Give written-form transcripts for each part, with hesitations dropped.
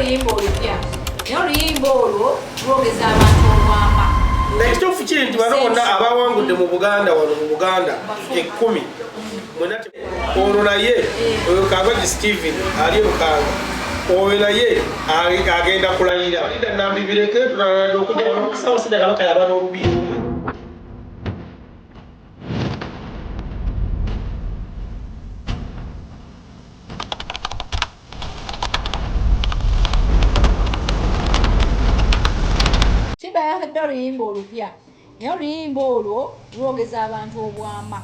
Oluyimba olupya, naye oluyimba olwo lwogeza abantu obwama. Ekituufu kiri nti bano bonna abawangudde mu Buganda, wano mu Buganda 10, mwena ono naye oyo Kagwagi Steven ali Bukanga, oyo naye agenda kulayira. Linda Nambi bireke tunaladde okujja okusawo sida Kabaka yaba n'olubiri. Sheebah yakedde oluyimba olupya, naye oluyimba olwo lwogeza abantu obwama.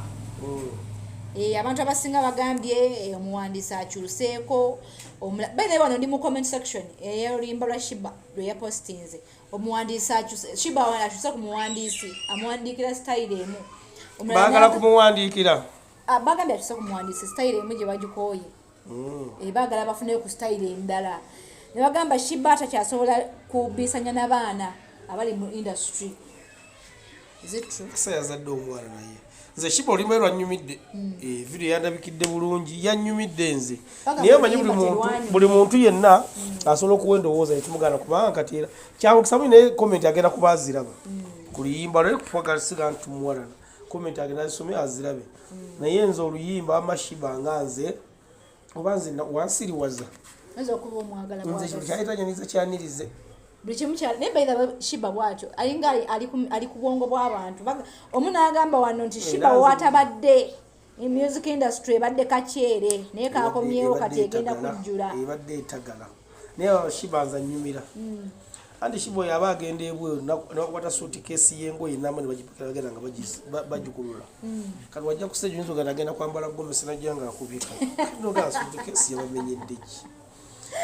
Abantu abasinga bagambye omuwandiisi akyuseeko. By the way, wano ndi mu comment section ey'oluyimba lwa Sheebah lwe yapostinze. Omuwandiisi akyuse, Sheebah akyuse ku muwandiisi amuwandiikira style emu. Omulala Baagala kumuwandiikira. Ah, bagambye akyuse ku muwandiisi, style emu gye bagikooye. Baagala bafuneyo ku style endala. Ne bagamba Sheebah takyasobola kubisanya n'abaana abali mu industry. Is it true? Kasa yazadde omwana, naye nze Sheebah oluyimba lwe lwannyumidde. Video yandabikidde bulungi, yannyumidde nze. Bagamba Naye omanyi buli oluyimba muntu terwanyuma. Buli muntu yenna asobola okuwa endowooza netumugana, kubanga kati era kyamukisa muli, naye comment agenda kuba aziraba ku luyimba lwe, kusiga nti tumuwalana, comment agenda azisome azirabe. Naye nze oluyimba ama Sheebah nga nze oba nze wansiriwaza. Oyinza okuba omwagala Nze bwagazi. kintu kyaleeta nyaniza kyanirize. Buli kimu kya, naye by the way, Sheebah bw'atyo alinga ali ku bwongo bw'abantu. Omu n'agamba wano nti Sheebah Era watabadde music industry ebadde kakyere, naye kakomyewo kati egenda kujjula. Ebadde etagala, naye Sheebah nze annyumira. Anti Sheebah oyo aba agenda ebweru nebakwata suitcase y'engoye namba ne bagipakira, bagenda nga bagikulula. Kati wajja ku stage oyinza ogenda agenda kwambala gomesi, najja nga akubika nogaa suitcase yabamenyedde ki.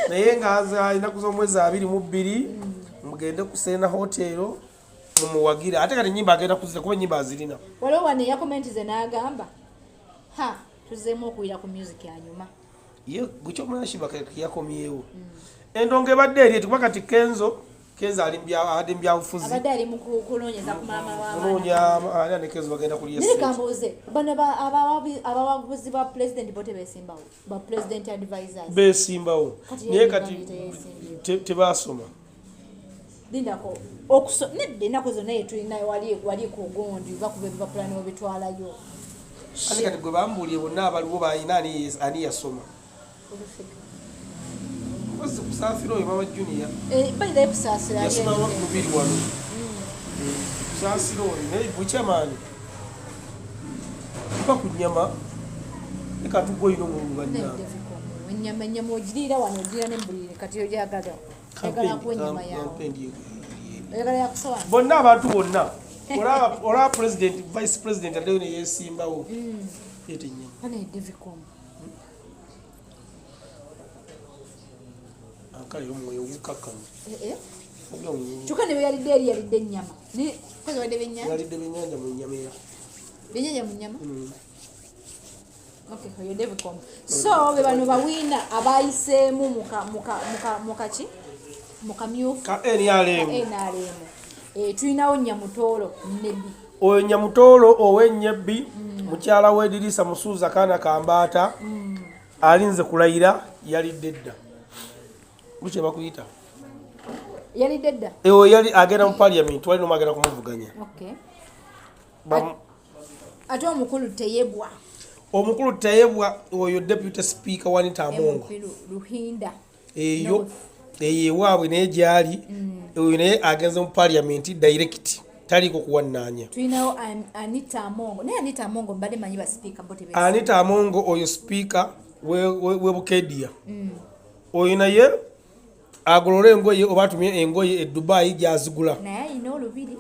Naye nga nze ennaku z'omwezi 22 mugende ku Serena Hotel mumuwagire. Ate kati enyimba agenda kuzira kuba enyimba azirina. Waliwo wano eyakomentize n'agamba, ha, tuzzeemu okuwira ku music anyuma. Ye gwekyomulala Sheebah yakomyewo endongo ebadde eri eti, kuba kati Kenzo ali abadde mu byabufuzi. Abadde ali mu kunoonyeza ku maama w'abaana. Kunoonya ani ne Kenzo bagenda kulya Naye essente. Kambuuze, bano abawagizi ba president bo tebeesimbawo, ba president advisors? Beesimbawo. Kati Naye ye kati teyeesimbyewo. Tebaasoma. Lindako, nedda, ennaku zonna yetulina wali ku gundi bakuba ebipapula n'obitwalayo. Ate kati gwe bambuulire, bonna abaliwo balina ani yasoma? Mpozi Kusaasira oyo mama Junior. Bayinayo Kusaasira ali Yasoma eri. Lubiri wano. Kusaasira oyo naye bukyamaani mpa ku nnyama ekatugwa olina omululu bannange. Nedda, Vikomo, ennyama ogiriira wano, ogiriira ne mbulire. Kati oyagala kuwa ennyama yawe, oyagala yakusowaani. Bonna abantu bonna olaba president, vice president addeyo neyesimbawo, leeta ennyama. Bane Devicom. Akale omwoyo ogukakkamu. Eh, eh. Kyokka ne bwe yalidde eri yalidde ennyama. Kozi wadde byennyanja. Yalidde byennyanja mu nnyama era. Byennyanja mu nnyama. Okay, oyo Devicom. So be bano bawiina abayiseemu mukaki mukamyufu ka NRM. NRM. Tulinawo Nyamutoolo Nebi. Oyo Nyamutoolo ow'Ennyebbi, mukyala w'Edirisa Musuuza Kaana Kambaata, alinze kulayira, yalidde dda. Lukye bakuyita. Yalidde dda. Ewo yali agenda mu parliament, wali nomu agenda kumuvuganya. Okay. Ate omukulu Teyebwa. Omukulu Teyebwa oyo deputy speaker Wanita Amongo. MP Luhinda. Eyo North. Eyo ewaabwe naye gyali. Oyo naye agenze mu parliament direct, taliiko kuwannaanya. Tulinawo Anita Amongo. Naye Anita Amongo mbadde manyi ba speaker bo tebeesimba. Anita Amongo oyo speaker we Bukedia. Oyo naye agolola engoye oba atumye engoye e Dubai gyazigula. Naye ayina olubiri.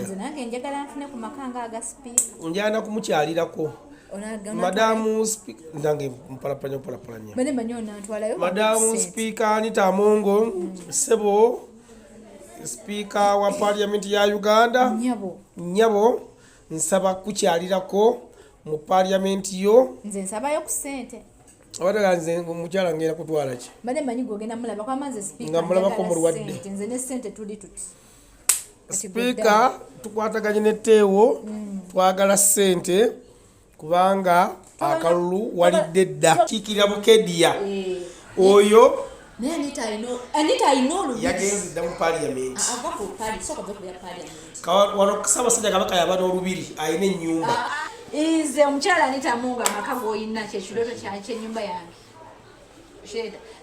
Nze nange njagala nfune ku maka nga aga speaker. Njagala kumukyalirako. Madamu speaker nange mpalapalanya mpalapalanya. Mbadde manyi onantwalayo. Madamu Speaker Anita Amongo, sebo speaker wa parliament ya Uganda, Nyabo. Nyabo, nsaba kukyalirako mu parliament yo. Nze nsabayo ku ssente. Abadde nze omukyala ngenda kutwala ki? Mbadde manyi gwe ogenda mulaba kwama nze speaker. Nga mulabako Njagala mulwadde. ssente. Nze ne ssente tuli tuti. Kati gwe Sipiika, tukwataganye ne Teewo, twagala ssente kubanga akalulu walidde dda. Kiikirira Bukedia oyo. Naye Anita alina, Anita alina olubiri. Yagenze dda mu parliament. Ava ku pali, sooka ove ku bya parliament. Wano Ssaabasajja Kabaka yaba n'olubiri, alina ennyumba. Nze omukyala Anita Amongo, amaka g'olina kyekirooto kyennyumba yange.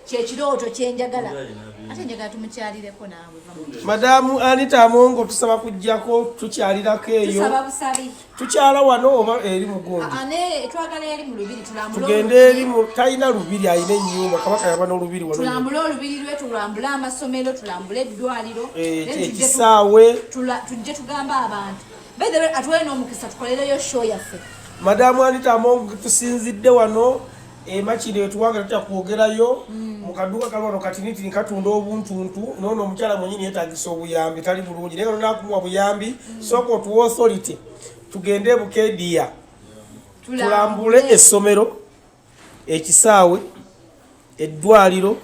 Kyekirooto kyenjagala, ate njagala tumukyalireko naawe. Va mu- Madamu Anita Amongo, tusaba kujjako tukyalirako eyo. Tusaba busabi. Tukyala wano oba eri mugundi? Ane twagala eri mu lubiri, tulambule. Tugende eri mu, talina lubiri, alina ennyumba. Kabaka yaba n'olubiri wano. Tulambule olubiri lwe, tulambule amasomero, tulambule eddwaliro. Then Ekisaawe. Tujje tugambe abantu. By the way, atuwe n'omukisa tukolereyo show yaffe. Madamu Anita Amongo, tusinzidde wano emakire wetuwanga tutya kwogerayo mu kaduuka kali wano katinitini katunda obuntuntu. Noono omukyala mwenyini yetagisa obuyambi, tali bulungi, naye nga buyambi. Sooka otuwa authority tugende eBukeediya tulambule essomero, ekisaawe, eddwaliro,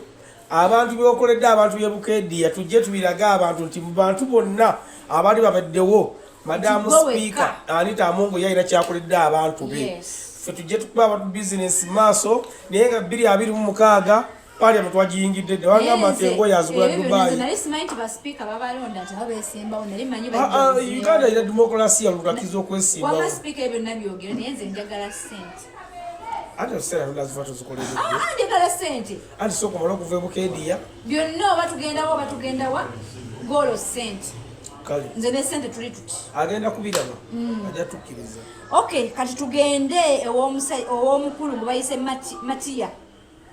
abantu byokoledde abantu byeBukeediya, tujje tubirage abantu nti mu bantu bonna abaali babaddewo, madamu Nti gwe Sipiika wekka. Anita Amongo yalina kyakoledde abantu be. Ffe tujje tukuba abantu bizinesi maaso, naye nga 2026 parliament twagiyingidde dda. Bagamba nti engoye azigula Dubai. Nali simanyi nti basipiika babalonda, nti aba besimbawo, nali manyi Ah, ah, bajja. Uganda erina demokulasiya, olutakiza okwesimbawo. Wama sipiika ebyo byonna byogere, naye nze njagala ssente. Ate ekiseera tonaziva tozikoleredde. Ah, njagala ssente. Anti sooka omale okuva eBukeediya. Byonna oba tugendawa, oba tugendawa, goolo ssente. Kale. Nze ne ssente tuli tuti. Agenda kubiraba, ajja tukkiriza. Okay, kati tugende ow'omukulu gwe bayise Matiya.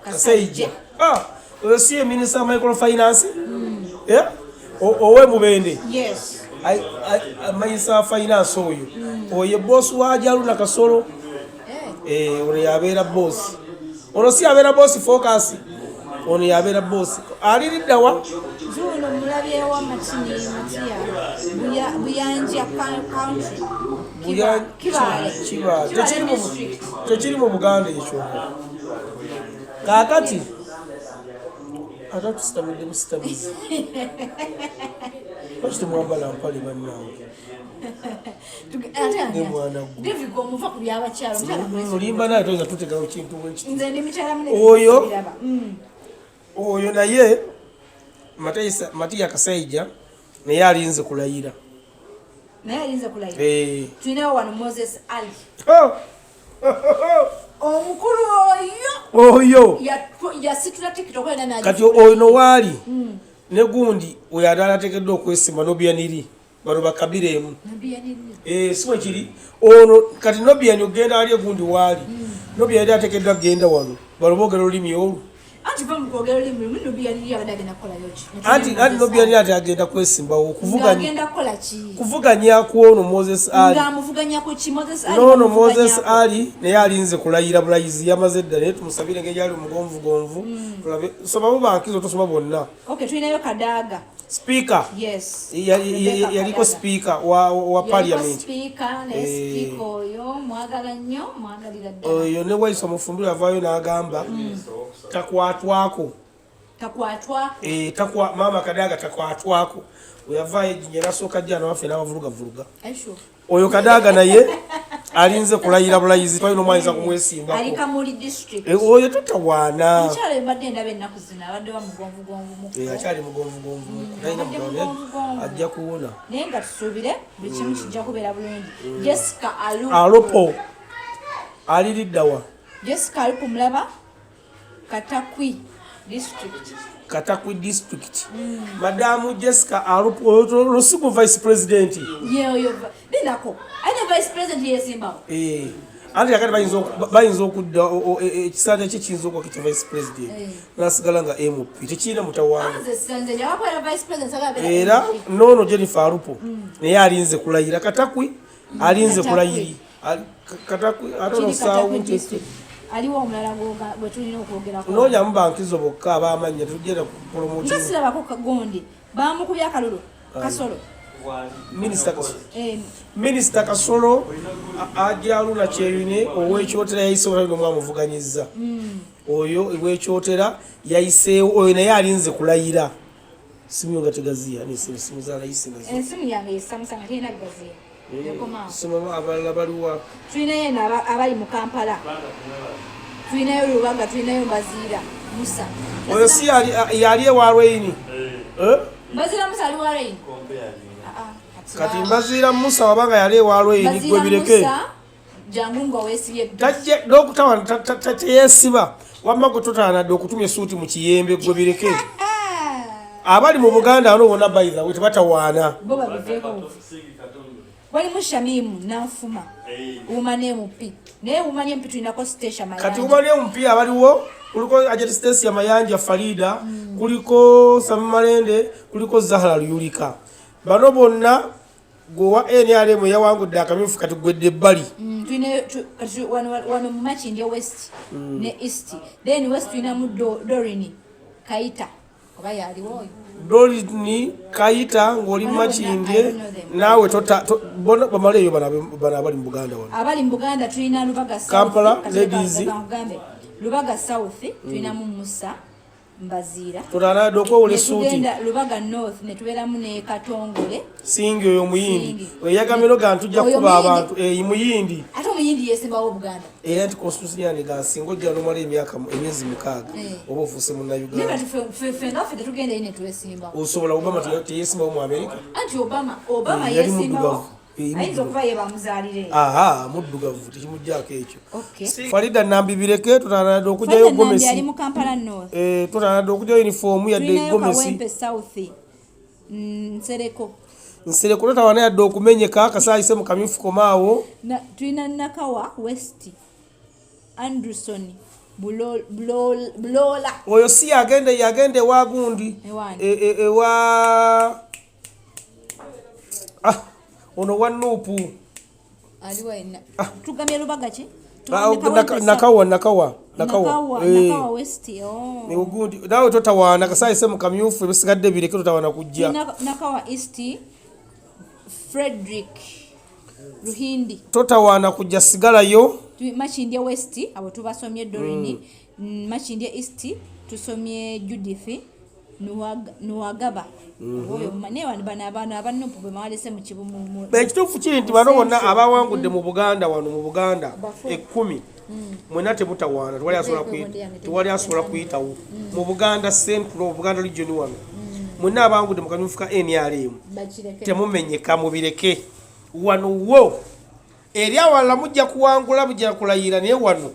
Kasaija. Ah, oyo si ye minisita wa microfinance? Eh? Ow'emubende? Yes. Minisita wa finance oyo, oyo ye bosi wa Jaluna Kasolo. Eh, Eh, ono yabeera bosi, ono si yabeera bosi focus, ono yabeera bosi aliriddawa. Zuuno mulabyewa Matini Matiya, Buyanja country. Kibaale. Kibaale. Kibaale district. Tekiri mu Buganda ekyo. Kaakati ate tusitamidde busitamizi, lwaki temwambala mpale bannange? Ate Ne mwana gwe. David omuva ku byabakyala, omukyala gwesi. Olimba naye, toyinza tutegawo kintu bwekiti. Nze ndi mukyala munene. Oyo. Biraba. Oyo naye Matiya Kasaija naye alinze kulayira. Naye ayinza kulayira. Eh. Tulinawo wano Moses Ali. Oh! Omukulu oyo. Oyo. Yasitula TikTok yonna. Kati ono waali ne gundi oyo ate ateekeddwa okwesimba Nobianiri, bano bakabira emu. Eh, si bwe kiri ono kati Nobiani ogenda ali egundi waali Nobiani ateekeddwa kugenda wano, bano boogera olulimi olwo. Anti va mu kwogera olulimi lumu, Nobianiri abadde agenda kukolayo ki? Anti Nobiani ate agenda kwesimbawo okuvuganya. Ng'agenda kukola ki? Kuvuganya kwono Moses Ali. Ng'amuvuganya ku ki Moses Ali? Noono Moses Bamuvuganyako. Ali naye alinze kulayira bulayizi, yamaze dda, naye tumusabire engeri gyali omugonvugonvu. Tulabe somamu bankizo, tosoma bonna. Okay, tulinayo Kadaaga. Speaker. Yes. Yaliko speaker wa parliament. Speaker, naye Eh. speaker oyo mwagala nnyo, mwagalira ddala. Oyo ne Waisa Omufumbiro avaayo n'agamba takwatwako. Takwatwa. Eh, maama Kadaaga takwatwako, weyavaayo ejjinja nasooka jja nawaffe n'abavulugavuluga. Aisho. Oyo Kadaaga naye alinze kulayira bulayizi, twalina omwayinza Ali kumwesimbako. Kamuli district. Eh, oyo tatawaana. Omukyala oyo mbadde ndaba ennaku zino abadde wa mugonvugonvu mukko. Eh, akyali mugonvugonvu, talina Abadde mugabo, naye mugonvugonvu. ajja kuwona. Naye nga tusuubire buli kimu kijja kubeera bulungi. Jessica Alupo. Alopo aliriddawa? Jessica Alupo mulaba Katakwi district. Katakwi district. Madamu Jessica Alupo lusiku vice president. Yeoyo linako ayina vice president yesimbawo. Eh, anti kakati bayinza okudda ekisanja kye kiyinza okuba kitya vice president nasigala nga MP, tekirina mutawaana. Nze nze njabakwera vice president sagala beera Era MP. noono Jennifer Alupo naye alinze kulayira, Katakwi alinze Katakwi. kulayiri. Katakwi ate Kiri nosaawo. Katakwi district. Aliwo omulala gwe tulina okwogerako? Noonyamu bankizo bokka abamanya, tetugenda Nga kupromotinga. sirabako kagondi bamukubye akalulu Kasolo. Minisita Kasolo. Eh, Minisita Kasolo Ajaluna Kyeyune ow'Ekyotera yayiseewo, talina omwamuvuganyizza. Oyo ow'Ekyotera yayiseewo, oyo naye alinze kulayira. Simu yo nga tegaziya, nesimu za layisi nazo. Ensimu yange ye Samsung, terina gaziya. Ekomaawo. Somamu abalala baliwa? Tulinayo eno abali mu Kampala, tulinayo Lubaga, tulinayo Mbaziira. Musa. Oyo si yali ewa Lweini? Eh? Mbaziira Musa ali wa Lweini. Kati Mbaziira Musa wabanga yali ewa Lweini, gwe bireke. Jangu nga weesibye. Tajja n'okutawa teyeesiba. Wamma gwe totaanadde okutumya essuuti mu kiyembe, gwe bireke. Abali mu Buganda wano bonna bayiza we tebatawaana. Bo babiveeko. Walimu Shamimu Nanfuma, Woman MP. Naye Woman MP tulinako Stacia Mayanja. Kati Woman MP abaliwo kuliko Agent Stacia Mayanja Farida, kuliko Sami Malende, kuliko Zahara Luyulika. Bano bonna gwe wa NRM yawangudde akamyufu, kati gwedde ebbali. Tulina kati wano mu Makindye West ne East. Then West tulinamu Dorini Kayita, oba yaliwo oyo? Dorini Kayita ng'oli Bano bonna, Makindye I don't know them. Naawe bona bamaleeyo bano abali mu Buganda wano. Abali mu Buganda tulina Lubaga South. Kampala, Kati ladies. leka nkugambe. Lubaga South tulinamu Musa Mbaziira. Totaanadde okwewula essuuti. Netugenda Lubaga North netubeeramu ne Katongole. Singi oyo Omuyindi. Singi. Oyo yagambye tujja Oyo kukuba Muyindi. abantu. Muyindi. Ate Omuyindi yesimbawo Buganda? Era nti constitution yange gansinga ojja nomala emyaka emyezi 6 oba ofuuse Naye munnayuganda. kati ffe nga ffe tetugenda eri netwesimbawo. Osobola. Obama teyesimbawo mu Amerika? Anti Obama Yali yesimbawo. muddugavu. Ayinza Muddugavu. okuba ye bamuzaalire. Aha, muddugavu, tekimugjaako ekyo. Okay. Farida Nambi bireke, totaanadde okugyayo Farida Nambi ali gomesi. mu Kampala North. Totaanadde okugyayo uniform yadde Tulinayo gomesi. Kawempe South, Nsereko. Nsereko totawana yadde okumenyeka kasaayise mu kamyufu, komaawo. Tulina Nakawa West, Anderson Bulola. Oyo si yagenda ewa gundi? Ewaani? Ewa ono wa NUP. Aliwo yenna? Tugambye Lubaga ki? Ah, Tugambye Kawempe Nakawa, Nakawa, Nakawa. Nakawa. Eh, Nakawa West, oh. Ne gundi naawe totawaana kasaayise mu kamyufu, ebisigadde bireke, totawaana kujja. Tulina Nakawa East, Frederick Ruhindi. Totawaana kujja, sigalayo. Makindye West abo tubasomye Dorini. Makindye East tusomye Judith Nuwagaba. Oyo naye bano abaana aba NUP bwe mwalese mu Ekituufu kiri nti bano bonna abawangudde mu Buganda wano, mu Buganda Bafu. 10, mwena temutawaana, tewali asobola tewali asobola kuyitawo mu Buganda Central, Buganda region wano, mwenna abawangudde mu kamyufu ka NRM Bakireke. temumenyeka, mubireke wano. Wo eri awalala mujja kuwangula, mujja kulayira, naye wano,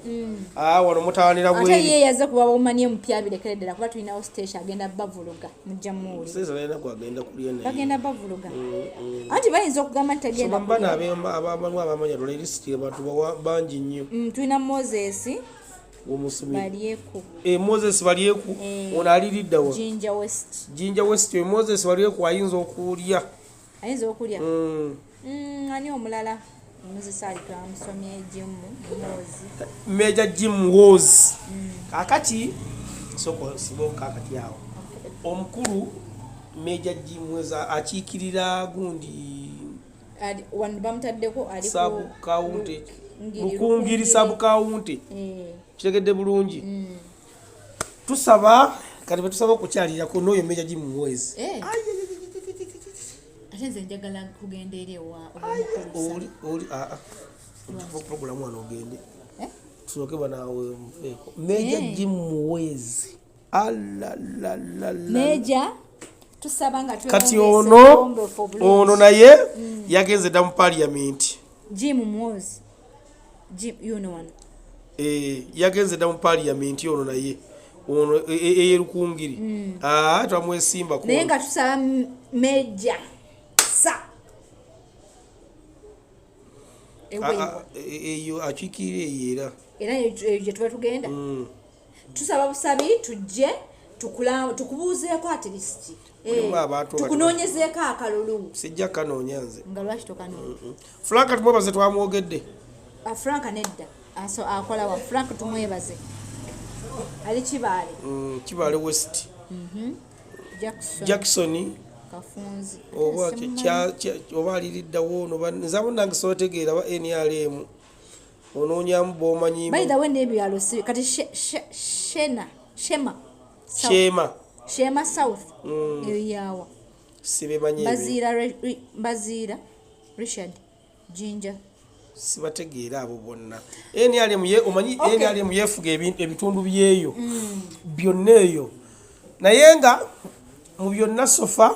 wano mutawanira Ate bweri. ye yaze kuba Woman MP, abirekere ddala, kuba tulinawo station agenda bavuluga, mujja muwuli. Sasa alina gwagenda kulya naye. Bagenda bavuluga, anti bayinza okugamba nti tagenda. Bano abamu abamanya tola erisiti, abantu bangi nnyo. Tulina Moses Omusumi. Balyeku. Moses Balyeku. Ono aliriddawa? Jinja West. Jinja West. Oyo Moses Balyeku ayinza okulya. Ayinza okulya. Ani omulala? Moses ali twamusomye, Jim Mozi. Major Jim Wos. Kakati soko sibo, kakati awo omukulu Major Jim Wos akiikirira gundi. Wano bamutaddeko ali ku Sub county. Ngiri, Rukungiri sub county. Kitegedde bulungi. Tusaba kati betusaba okukyalirako n'oyo Major Jim Wos. Ate nze njagala kugenda eri ewa omukulu. Oli oli tuva puroguramu wano ogende. Eh? Tusooke banaawe muveeko Major Jim Wos, alalalala. Major tusaba nga Kati twewombeese ono obuwombeefu obulungi. ono naye yagenze dda mu parliament. Jim Mwozi, Jim yuno wano. Yagenze dda mu parliament ono naye, ono eyerukungiri. Twamwesimbako. Naye nga tusaba Major sa eweewo. Eyo akiikirira eyo era. Era eyo gye tuba tugenda. Tusaba busabi tujje tukubuuzeeko at least. Mulimu abantu nga Tukunoonyezeeko akalulu. Sijja kanoonya nze. Nga lwaki tokanoonya? Frank tumwebaze, twamwogedde. Frank nedda. Akola wa? Frank tumwebaze ali Kibaale. Kibaale West. Jackson, Jackson Kafunzi. Oba Simumanyi. oba aliriddawo ono nze abo nange sotegeera ba NRM, onoonyamu bomanyimu. By the way, n'ebyalo si kati shena Shema South. Shema. Shema South eyo yawa? Sibemanyi ebyo. Mbaziira Mbaziira Richard, Jinja. Sibategeera abo bonna. NRM ye omanyi. Okay. NRM yefuga ebitundu byeyo byonna eyo, naye nga mu byonna so far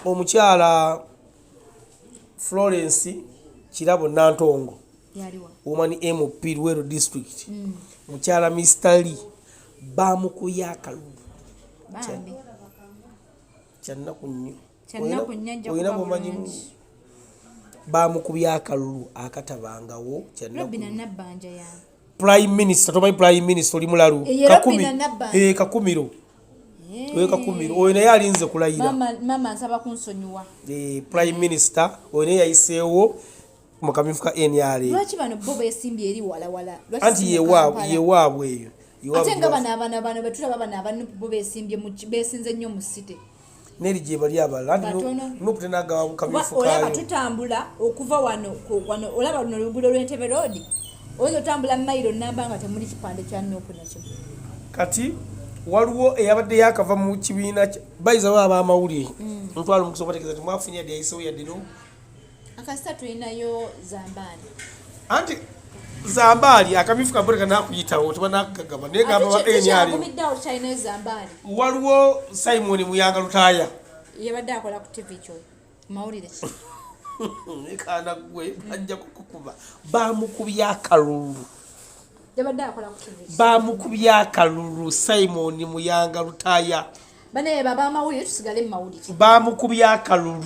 omukyala Florence Kirabo Nantongo, Yaliwa? Woman MP Luwero District, mukyala Mr Lee bamukuye akalulu. Bambi. Kyannaku nnyo. Kyannaku nnyo, ajja Olina kuba bwomanyi bulungi. Bamukubye akalulu akatabangawo. Kyannaku. Robina Nabbanja yange. Prime Minister, tomanyi Prime Minister, oli mulalu. Ye Robina Nabbanja. Kakumiro, oyo Kakumiro oyo naye alinze kulayira. Mama nsaba kunsonyiwa. Prime Minister oyo naye yayiseewo mu kamyufu ka NRA. Lwaki bano bo besimbye eri walawala? Lwaki Anti si mu Kampala? Yewaabwe eyo. Yewaabwe. Ate nga bano abana bano betulaba bano aba NUP bo besimbye besinze nnyo mu city. Neri gye bali abalala anti Batono. NUP tenagawa Kuba kamyufu olaba kaayo. tutambula okuva wano wano olaba luno oluguudo lw'Entebe Road, oyinza otambula mayiro namba nga temuli kipande kya NUP nakyo. Kati waliwo eyabadde yakava mu kibiina bayiza baba abamawulire, ntwala omukisa obategeeza nti mwafunye yadde yayisewo yadde no. Akasita tulinayo Zambaali. Anti Zambaali akamyufu kabone kanakuyitawo, tebanakagaba, naye gamba ba NRM. Kyagumiddeawo, tukyalinayo Zambaali. Waliwo Simon Muyanga Lutaaya. Yabadde akola ku TV kyoyo mawulire ki? Ekaana gwe bajja kukukuba, bamukubye akalulu. Yabadde akola ku TV. Bamukubye akalulu Simon Muyanga Lutaaya. Banaye babamawulire, tusigale mu mawulire. Bamukubye akalulu.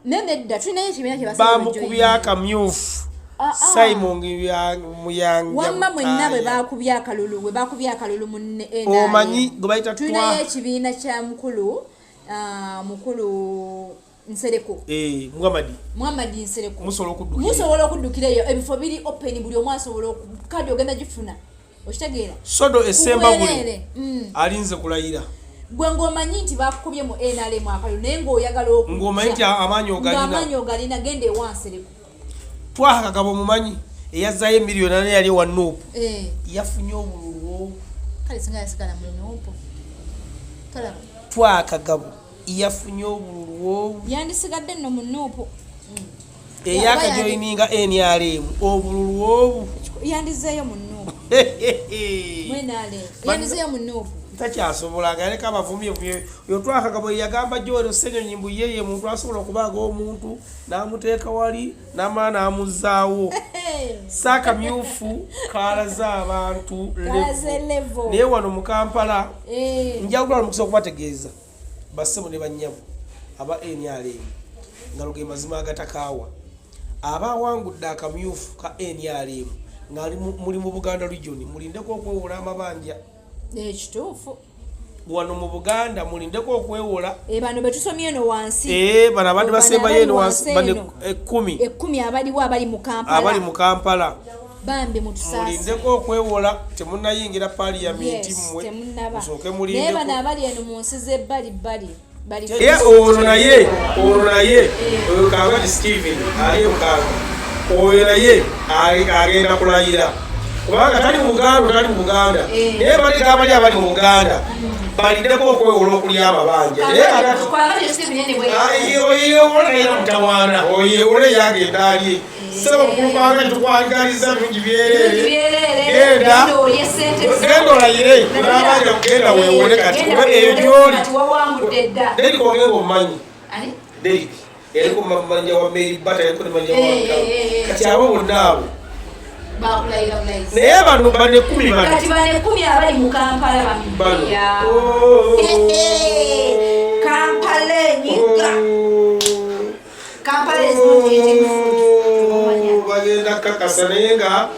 Naye nedda, tulinayo ekibiina kye Bamukubye akamyufu. Ah, ah. Simon Muyanga Wamma mwenna bwe Lutaaya. bakubye akalulu, bwe bakubye akalulu mu NRM. Omanyi gwe bayita Tulinayo ekibiina kya mukulu mukulu Nsereko. Muhamadi. Muhammad Nsereko. Musobola okuddukira. Musobola okuddukira eyo, ebifo biri open, buli omu asobola kadi ogenda gifuna, okitegeera? Sodo Esembabule. Kubwereere. Alinze kulayira. Gwe ng'omanyi nti bakukubye mu NRM akalulu naye ng'oyagala okujja, Ng'omanyi nti amaanyi ogalina. Ng'amaanyi ogalina, genda ewa Nsereko. Twaha Kagabo, mumanyi eyazaayo emiliyoni ana yali ewa NUP. Yafunye obululu. Kale singa yasigala mu NUP, tolaba? Twaha Kagabo yafunye obululu obu. Yandisigadde nno mu NUP. Eyakajoyininga NRM, obululu obu. Yandizeeyo mu NUP, mu NRM, yandizeeyo mu NUP. Takyasobola nga yaleka abavumye. Oyo Twaha Kagabo yagamba Joel Ssenyonyi mbu yeye muntu asobola okubaaga omuntu n'amuteeka wali n'amala n'amuzzaawo. Saakamyufu kalaze abantu Kalaze level. Level. Naye wano mu Kampala nja kutwala omukisa okubategeeza, bassebo ne bannyabo aba NRM, nga luge mazima agatakaawa, abawangudde akamyufu ka NRM nga muli mu Buganda region, mulindeko okwewola amabanja. Ekituufu. Wano mu Buganda mulindeko okwewola. Bano betusomye eno wansi. Bano abadde Bano basembayo abali eno wansi wansi bano eno. 10. 10 abaliwo, abali mu Kampala. Abali mu Kampala. Bambi mutusaasi. Mulindeko okwewola, temunayingira Paliyamenti. Yes, Mmwe temunnaba. musooke Naye bano mulindeko. abali eno mu nsi z'ebbali bbali bali Ye ono naye oyo Kangati Steven ali Mukanga, oyo naye agenda kulayira kubanga tali mu Buganda, tali mu Buganda. Naye balega abali abali mu Buganda balindeko okwewola okulya amabanja, naye kakati Kwagala Steven anyway. Oyewola mutawaana, oyewola yagenda alye. Saba mukulu Kangati, tukwagaliza birungi byereere. Byerere. Genda. Genda olye sente zo. Genda olayire n'abanja, kugenda weewole kati kuba eyo gyoli. Kati wawangudde dda. Deriki ogenda omumanyi? Ani? Deriki yaliko manager wa Mary Bata, yaliko ne manager wa kati abo bonna abo Bakulayira bulayizi. Naye bano 10 bano. Kati bano 10 abali mu Kampala Bano. bamiya. Oh. Kampala enyiga. Kampala is not getting food. Oh, bagenda kakasa naye nga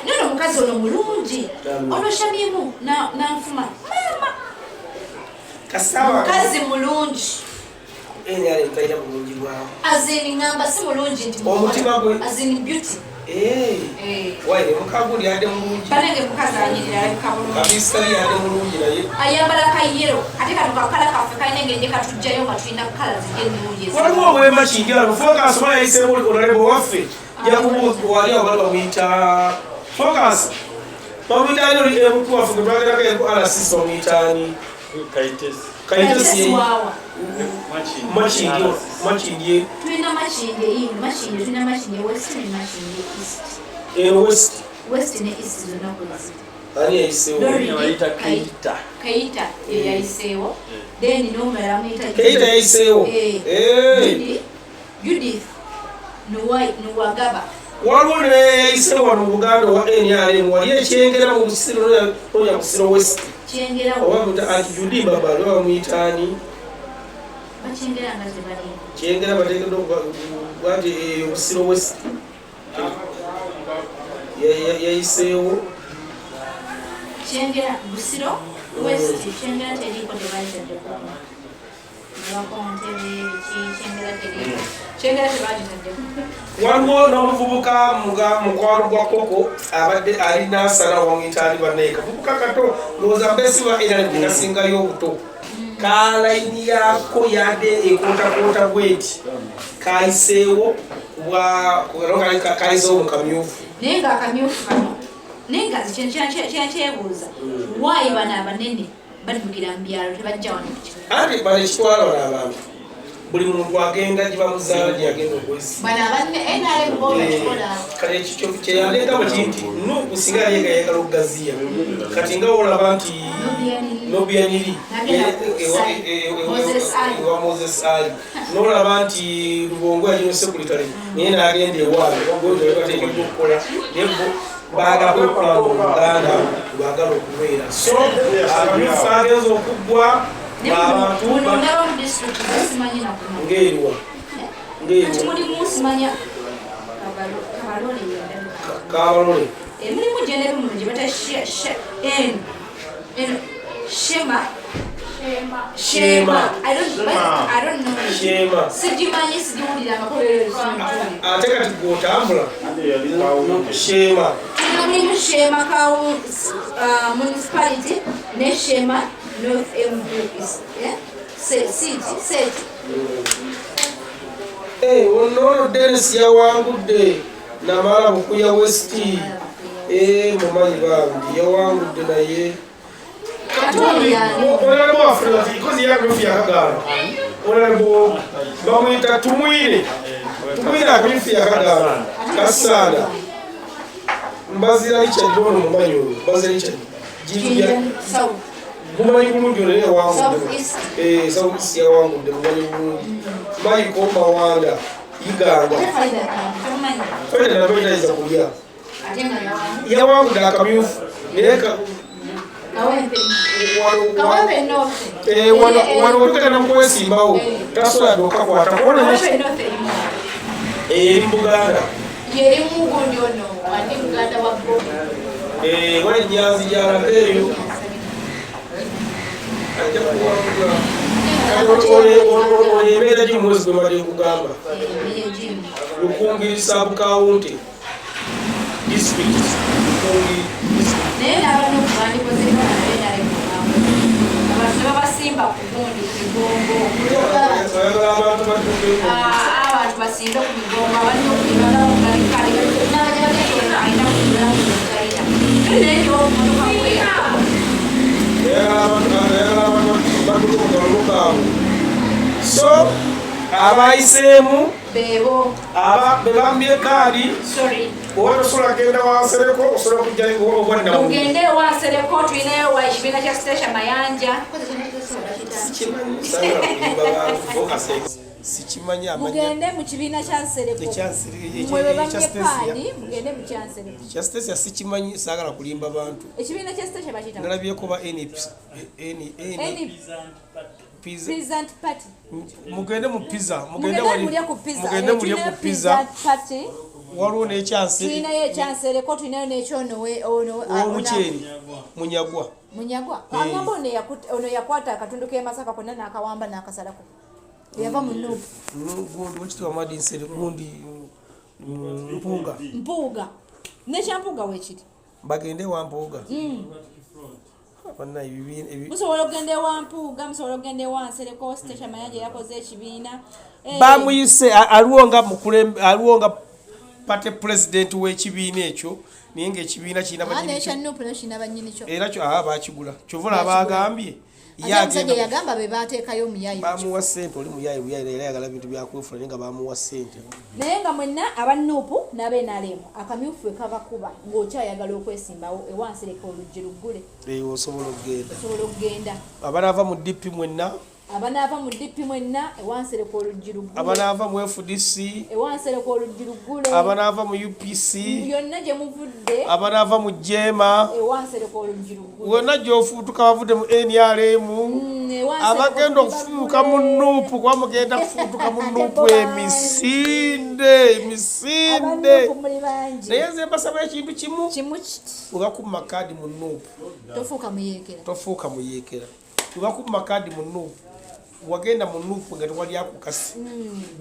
Nono omukazi ono mulungi. Tano. Ono Shamimu nanfuma mama. Kasaba. Mukazi mulungi. NRM talina bulungi bwawo. As in ngamba si mulungi nti Omutima gwe. As in beauty. Waire mukaguli yadde mulungi. Banange mukazi anyirira, alabika bulungi. Kabisa yadde mulungi naye Ayambala kayero ate kano kakala kaffe kalina engeri gye katujjayo nga tulina kala ziri ennungi Waliwo owema Kinjalo Focus oba yayiseemu honorable waffe wali awo, bali bamuyita Focus, bamuyita ani oli MP waffe gwe twagendako ku RCC, bamuyita ani? Kaitesi. Kaitesi. Waawa. Makindye, Makindye. Tulina Makindye ino, Makindye, tulina Makindye West ne Makindye East. Eno West. West ne East zonna kweziri. Ani yayiseewo? Doreen Bayita Keita. Keita ye yayiseewo, then n'omulala amuyita Keita yayiseewo. Eh. Eh. Judith Nuwagaba. Waliwo neyayiseewo wano mu Buganda owa NRM, wali ekyengera mu Busiro, nonya Busiro West. Kyengera. Oba muta anti Judi Mbabali, oba bamuyita ani? Bakyengera nga tebaliimu. Kyengera bateekeddwa okuba nti eyo Busiro West yayiseewo. Kyengera Busiro West, Kyengera teriiko, tebagitaddeko. Nebako Ntebe biki, Kyengera teriiko, Kyengera tebagitaddeko. Waliwo n'omuvubuka nga mukwano gwa Koko abadde ali Nansana, wamuyita ani bannaye, kavubuka kato, ndowooza mbesi wa NRM kasingayo obuto, kalayini yako yadde ekoontakoonta bweti, kayiseewo kayiseewo mu kamyufu. Naye nga akamyufu kano, naye nga kyenkyebuuza, waayi bano abanene baddukira mu byalo, tebajja wano ku kibuga? Anti bano ekitwala bano abantu, buli muntu agenda gye bamuzaala gye yagenda okwesiba. Bano abanene NRM bo bakikola. Kati ekyo kyeyaleeta bwe kiri nti Nuupu singa yali nga yayagala okugaziya, kati nga olaba nti Nubian Nubian Li Nagenda ku side. Moses Ali. ewa Moses Ali, nolaba nti Lubongo yalina sekuritale, naye nagenda ewaabwe gojo bateekeddwa okukola, naye bo baagala kwekulanga Oluganda lwagala okubeera, so akamyufu agenza okuggwa Naye abantu muno ndaba mu disitulikiti simanyi nakumanya. Ng'eriwa? Kati Ng'eriwa? mulimu simanya Kabalole yendabika. Kabalole. Mulimu gye muno gye bata N N Shema. Shema. I don't, but I don't know. Shema. Sigimanyi, sigiwulirangako leero. Ate kati gwotambula Shema. Tulina mulimu Shema Kawu municipality ne Shema North Embu East, eh? City set. Eh, ono Dennis yawangudde Namala Bukuya West. Eh, mumanyi bambi yawangudde, naye Katumbi yani. Honorable waffe kozi yakamyufu yakagaana, honorable bamuyita Tumwine, Tumwine akamyufu yakagaana Kasaana. Mbazira Richard ono mumanyi, oyo Mbazira Richard. Jinja South. Mumanyi bulungi ono, naye yawangudde. South East. Eh, South East yawangudde, mumanyi bulungi. Michael Mawanda Iganga. Ate Farida tomanyi. Farida nabo tayinza kulya. Ate nga yawangudde. Yawangudde akamyufu naye Kawempe. Kawempe North. Eh, wano wetugenda kwesimbawo tasobola dokakwata kubona. Kawempe North erimu. Eri mu Buganda. Yerimu gundi ono ani muganda wa Bobi. Eh, wali Nyanzi gyalaga eyo ajja kuwangula. Kati ono embeera giri mwezi gwe mbadde nkugamba, Rukungiri sub county district, Rukungiri district. Naye n'abanoku bandikozeeko nabenabe abantu ne babasimba ku gundi, ku migongo. Oyagala abantu badduke? Ah, abantu basimbe ku migongo abanokubagakale alina kutalina naye kwe. Oyagala abantu badduke mu kalulu kaabwe, so abayiseemu Beebo. Aba be bambye kaadi. Sorry. Oba tosobola genda wansereko, osobola kujja obwannamu. Mugende ewansereko, tulinayo wa ekibiina kya Stasha Mayanja. Sikimanyi, saagala kulimba bantu, focus. Sikimanyi amanya. Mugende mu kibiina kya Nsereko. Mwe be bambye kaadi, mugende mu kyansereko. Ekya Stasia sikimanyi, saagala kulimba bantu. Ekibiina kya Stasha bakiyita Nalabyeko ba NP N N N Pizza. Peasant Party. Mugende mu pizza, mugende Mugende wali mulye ku pizza. Mugende mulye ku pizza. Peasant Party. Waliwo n'ekyansi. Tulinayo ekyansereko, tulinayo n'ekyono ono. Owomuceeri Munyagwa. Munyagwa agamba ono ono yakwata akatundu k'e Masaka konna n'akawamba n'akasalako, yava mu Nuupu. Gundi wekitiibwa Madinsere, gundi Mpunga. Mpuuga, nekyampuuga weekiri. Bagende wa Mpuuga. Bannaye, Musobola okugenda ewa Mpuuga, musobola okugenda ewa Nsereko. Stasha Mayanja yakoze ekibiina. Eh, Bamuyise aliwo nga aliwo nga party president w'ekibiina ekyo, naye ngaekibiina kirina Ah, bannyini n'ekya kyo. Nuupu nakyo kirina bannyini kyo. Era kyo aba bakigula, kyova olaba bagambye Ye Ate omusajja agenda yagamba be bateekayo omuyayi. Bamuwa sente, oli muyayi buyayi, era ayagala bintu byakwefula, naye nga bamuwa sente. Naye nga mwenna aba NUP n'abe NRM, akamyufu we kabakuba ng'okyayagala okwesimbawo, ewansereka oluggi luggule. Eyo osobola okugenda. Osobola okugenda. Abanaava mu DP mwenna. Abanaava mu DP mwenna, ewansereka oluggi luggule. Abanaava mu FDC. Ewansereka oluggi luggule. Abanaava mu UPC. Yonna gye muvudde. Abanaava mu JEEMA. Ewansereka oluggi luggule. Wonna gyofuutuka, bavudde mu NRM, Ewansereka abagenda oluggi okufuuka mu luggule. NUP, kuba mugenda kufuutuka mu Ate NUP. bo bangi. Emisinde, emisinde. Aba NUP muli bangi. Naye nze mbasaba ekintu kimu. Kimu kiti. Webakumma kaadi mu NUP, Tofuuka muyeekera. Tofuuka muyeekera. Webakumma kaadi mu NUP, wagenda mu NUP nga tewali akukasi,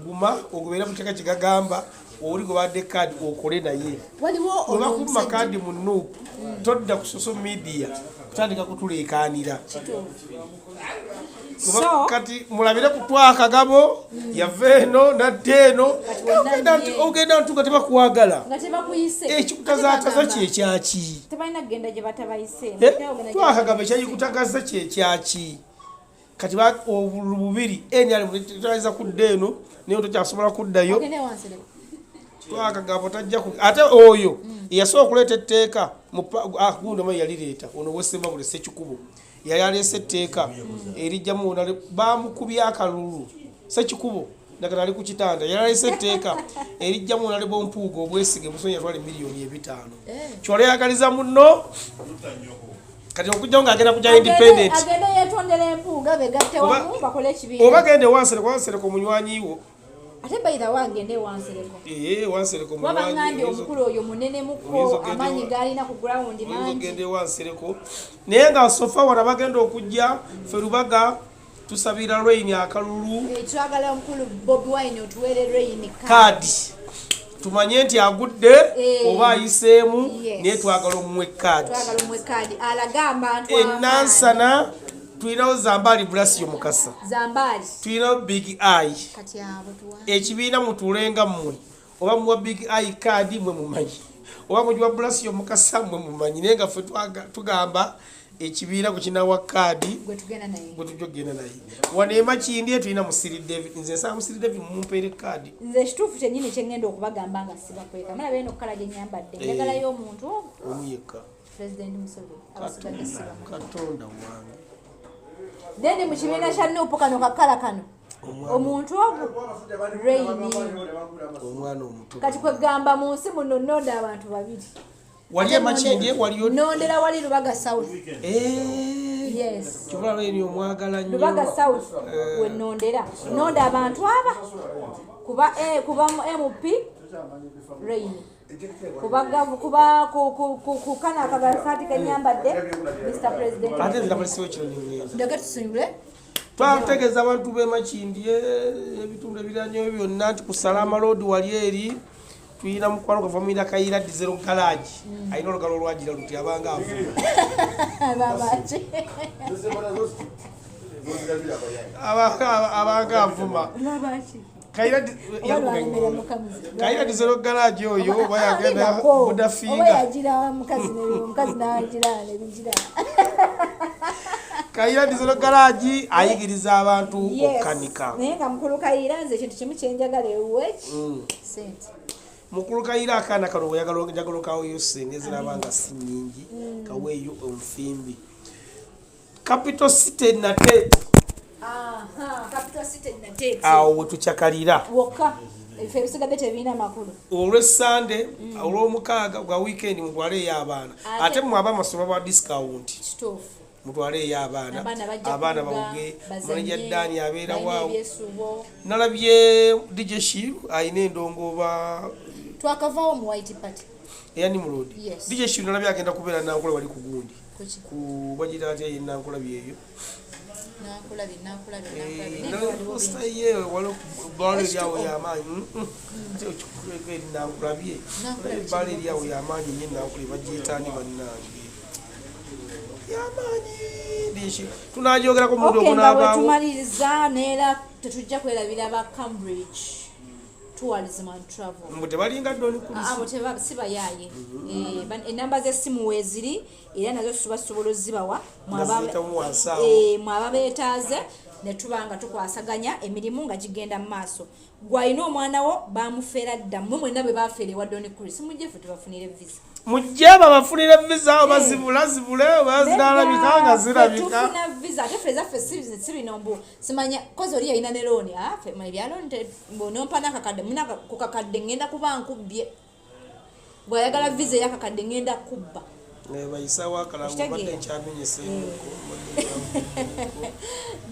guma ogobeera muteeka kyegagamba oli gwe badde kaadi okole naye. Waliwo ono Webakumma omusajja. kaadi mu NUP, todda ku social media kutandika kutuleekaanira. Kuba So kati mulabire ku twakagabo yava eno nadda eno. Kati wonna Ogenda nti ye. Ogenda nti nga tebakwagala. Nga tebakuyise. Ekikutazaataza Ate bagamba, kyekyaki? Tebalina kugenda gye batabayise. Eh? Twakagabo ekyayikutagaza kyekyaki? Kati obululu bubiri, NRM tayinza kudda eno, naye tokyasobola kuddayo. Ogende ewansereka. Twakagabo tajja ku ate oyo eyasooka okuleeta etteeka mu gundi omanyi yalireeta ono wesembabule Sekikubo, yali aleese etteeka erijjamu bamukubye akalulu. Sekikubo nakati ali ku kitanda. Yali aleese etteeka erijjamu onalebo Mpuuga obwesige, Musonyi yatwala 5 million. Kyoli ayagaliza munno kati okujjawo ng'agenda kujja independent. Agende yetondera Empuuga, begatte wamu bakole ekibiina. Oba genda ewansereko, wansereko munywanyi wo. Ate bayira wangende ewansereko. Ee, wansereko. Kuba baŋŋambye Munywanyi. omukulu oyo munene Oyinza muko, ogenda amaanyi g'alina ku ground Oyinza mangi. ogenda ewansereko, naye nga so far wano bagenda okujja ffe Lubaga tusabira Lwaini akalulu. Eh, twagala omukulu Bobi Wine otuweere Rain. Kaadi tumanye nti agudde Eh. oba ayiseemu. Yes. Naye twagala omuwe kaadi. Twagala omuwe kaadi alage abantu amaanyi. Enansana tulinawo Zambaali Bulasio Mukasa. Zambaali. Tulinawo Big Eye. Kati abo tuwa Ekibiina mutuulenga mmwe, oba muwa Big Eye kaadi mwe mumanyi, oba mugiwa Bulasio Mukasa mwe mumanyi, naye nga ffe tugamba ekibiina gwe kinawa kaadi gwe tugenda naye. Gwe tujja okugenda naye. Wano emakindi tulina Musiri David. Nze nsaba Musiri David mumpeere kaadi. Nze ekituufu kyennyini kyengenda okubagamba nga sibakweka, mulaba eno kkala gye nyambadde, Eh. njagalayo omuntu ogwo. Omu yekka. President Museveni, abasigadde sibamanyi. Katonda wange. Then mu kibiina kya NUP kano kakala kano, Omwana- omuntu ogwo Reini. Omwana omuto. Kati kwegamba mu nsi muno nonda abantu babiri. Wali emakindi waliyo. Nondera wali Lubaga South. Eh, Yes. kyobula Lweni omwagala nnyo. Lubaga South wenondera, nonda abantu aba kuba kuba mu MP Rain, kuba kuba ku kana akagasaati kenyambadde, Mr President. Ate nze nabalisiwo ekiro nengenda. Ndeke tusungule. Twategeeza abantu b'emakindi ebitundu ebiranyeyo byonna nti ku Salama Road wali eri tuyina mukwano gwaffe bamuyita Kayira Dizero Garage. Alina olugalo olwagira luti abanga avuma. Babaki? Abanga avuma. Babaki? Kayira Oba lwalemera mukazi. Kayira Dizero Garage oyo oba yagenda Oba budafinga. yagira mukazi omukazi nagira nebigira. Kayira Dizero Garage ayigiriza abantu Yes. okukanika. Naye nga mukulu Kayira, nze ekintu kimu kyenjagala ewuweki, sente. Mukulu Kayira, akaana kano njagala okaweeyo sente ziraba nga si nnyingi, kaweeyo onfimbi. Capital City nate. Aha, Capital City nate. Awo wetukyakalira. Wokka ebifo ebisigadde tebirina makulu. Olwesande, olwomukaaga gwa weekend, mutwaleeyo abaana. Ate mwe abamasoma bwa discount. Kituufu. Mutwaleeyo abaana. Abaana bajja Abaana kuvuga, bawuge. bazanye, Manager Dani abeera balina waawo. ebyesuubo. Nalabye DJ Shiru alina endongo oba Twakavaawo mu White Party. Eya Nimrod. Yes. DJ Shiru nalabye agenda kubeera Nankola wali ku gundi. Kuki? Ku bagira atya yenankulabye eyo? Nankulabye, nankulabye, nankulabye. Naye waliwo Posta bingi. ye waliwo bbaala eryawo yamaanyi. Ate okikuleka eri Nankulabye. Nankulabye. Ebbaala eryawo yamaanyi nnyo, Nankulabye bagiyitaani bannange, yamaanyi. DJ tunagyogerako mulundi Okay, nga ogunaabaawo. wetumaliriza, neera tetujja kwerabira ba Cambridge. Tourism and Travel. Mbu tebalinga Don Chris. Abo si bayaaye. Enamba z'essimu weeziri, era nazo tuba tusobola ozibawa. Naziyitamu wansi awo. Mwaba beetaaze ne tuba nga tukwasaganya emirimu nga gigenda mu maaso. Gwalina omwana wo bamufeera dda, mmwe mwenna bwe bafeera ewa Don Chris, mujje ffe tubafunire visa. Mujje babafunire visa, oba zibula zibule, oba zinalabika nga zirabika. Tufuna visa, ate ffe zaffe si bino mbu simanya kozi oli yalina ne looni. Ffe ebya looni mbu nompa n'akakadde, muna ku kakadde ngenda kuba nkubbye. Bw'ayagala visa ey'akakadde ngenda kubba. Bayisawo akalango, Okitegeera? Badde nkyamenyeseemuko.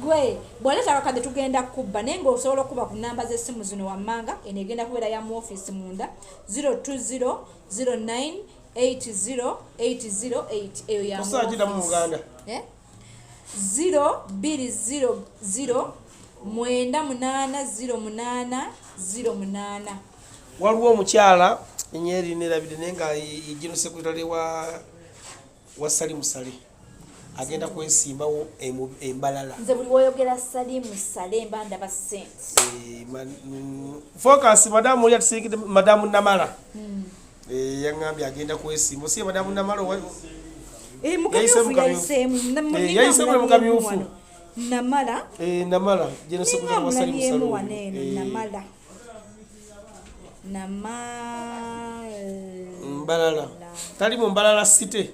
Gwe bw'oleeta akakadde tugenda kubba, naye ng'osobola okuba ku namba z'essimu zino wammanga. Eno egenda kubeera ya mu ofiisi munda, 020 09 80 808, eyo ya mu Tosobola giddamu mu office. Luganda. Eh? 0200 98 08 08. Waliwo omukyala enyeeri nerabidde, naye nga ye general secretary wa Salimu Sale, agenda kwesimbawo embalala. Nze buli woyogera Salimu Sale mba ndaba sente. Focus madamu oli atusiikidde, madamu Namala. Yaŋŋambye agenda kwesimba osiye madamu Namala Yayise mu kamyufu. Yayise mu kamyufu. Namala. Namala general secretary wa Salimu Sale Mulabyemu oyo. wano eno. Namala, Namala. Mbalala, tali mu Mbalala City.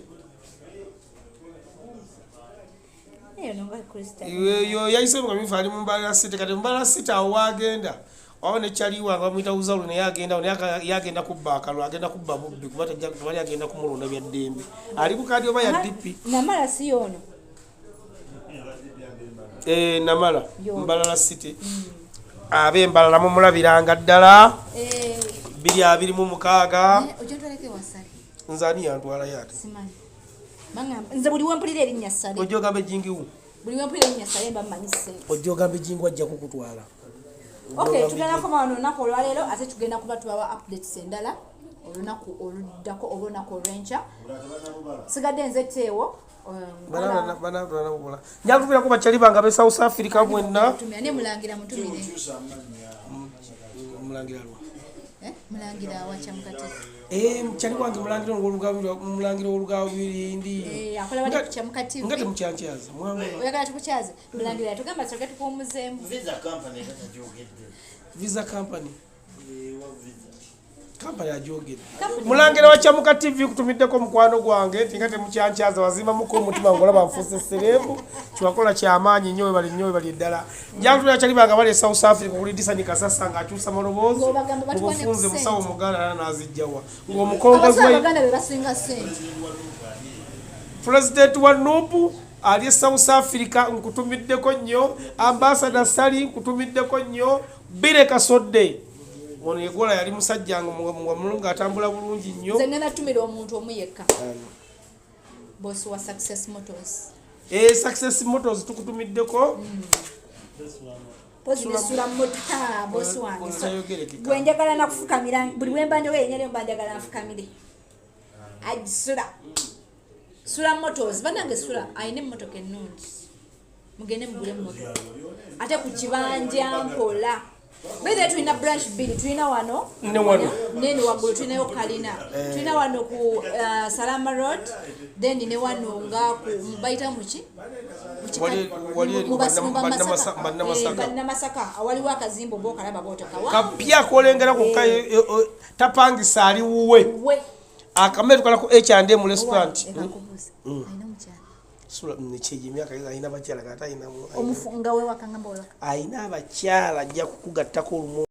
Eyo no nga Krista. Yo yayise mu kamyufu, ali mu Mbalala City. Kati Mbalala City awo wagenda wawo nekyaliwa nga bamuyita Uzaulu, naye agenda, naye yagenda kubba akalulu, agenda kubba bubbi, kuba tewali agenda kumulonda bya ddembe. Ali ku kadi oba ya DP. Namala si yono? Namala. Yo. Mbalala City, ab'Embalala mumulabiranga ddala. 2026. Ojontwaleko ewasale. Nze ani yantwalayo ate? Simanyi. Bangamba nze buli wempulira erinnya Sale. Ojja ogamba ejingiwu. Buli wempulira erinnya Sale mba mmanyi sente. Ojja ogamba ejingu, ajja kukutwala. Okay, tugenda kukoma wano olunaku olwaleero, ate tugenda kuba tubawa updates endala olunaku oluddako oba olunaku olw'enkya. Sigadde nze teewo. Njakutubirako bakyali bange abe South Africa mwenna. Ne Mulangira mutumire. Mulangira lwa? Eh, Mulangira awaca mukati. Mukyali wange Mulangira Mulangira olugabirindi. Eh, akola bali ku Kyamuka TV. Nga temukyankyaza mwangu. Oyagala tukukyaze? Mulangira tugamba soke tukuwummuzeemu. Visa company tatagyogedde. Visa company. Wa visa. Company agyogedde. Company. Mulangira wa Kyamuka TV, kutumiddeko mukwano gwange nti nga temukyankyaza, wazimbamuko omutima ngolaba nfuuse celeb. Kiwakola kyamaanyi nnyo, webali nnyo, webali ddala. Njakutulira kyali bange bali e South Africa, okuli Disani Kasasa ng'akyusa maloboozi. Ng'obagamba mu batuwane ku bufunze ssente. musawo muganda era n'azijjawa ng'omukongozi Abasawo wa abaganda be basinga sente. Pulezidenti wa NUP ali e South Africa, nkutumiddeko nnyo. Ambasada Sali, nkutumiddeko nnyo. Bire Kasodde ono yegola yali musajja nga mulungi, atambula bulungi nnyo. Nze ngenda tumira omuntu omu yekka, bosi wa Success Motors. Success Motors, tukutumiddeko. Pozi nesula mota, bosi wange. Ono tayogerekeka. Gwe njagala nakufukamira buli bwemba njogera erinnya lyo, mba njagala nfukamire. Agisula Sula Motors, banange, Sula alina emmotoka ennungi, mugende mugule emmotoka ate ku kibanja mpola. Bethe tulina branch bbiri, tulina wano Ne wano. Nene waggulu tulinayo kalina, tulina wano ku Salama Road, then ne wano nga ku bayita muki? Wali eri Bannamasaka. Bannamasaka, awaliwo akazimba oba okalaba bwotakawa. Kapya kolengera ku tapangisa ali wuwe. We. Akamere tukalako H&M restaurant. Ekakubuuza, alina omukyala? Sula nekyejo emyaka alina abakyala, kati alina Omufu nga wewaka ngamba wewaka. Alina abakyala, ajja kukugattako olumu.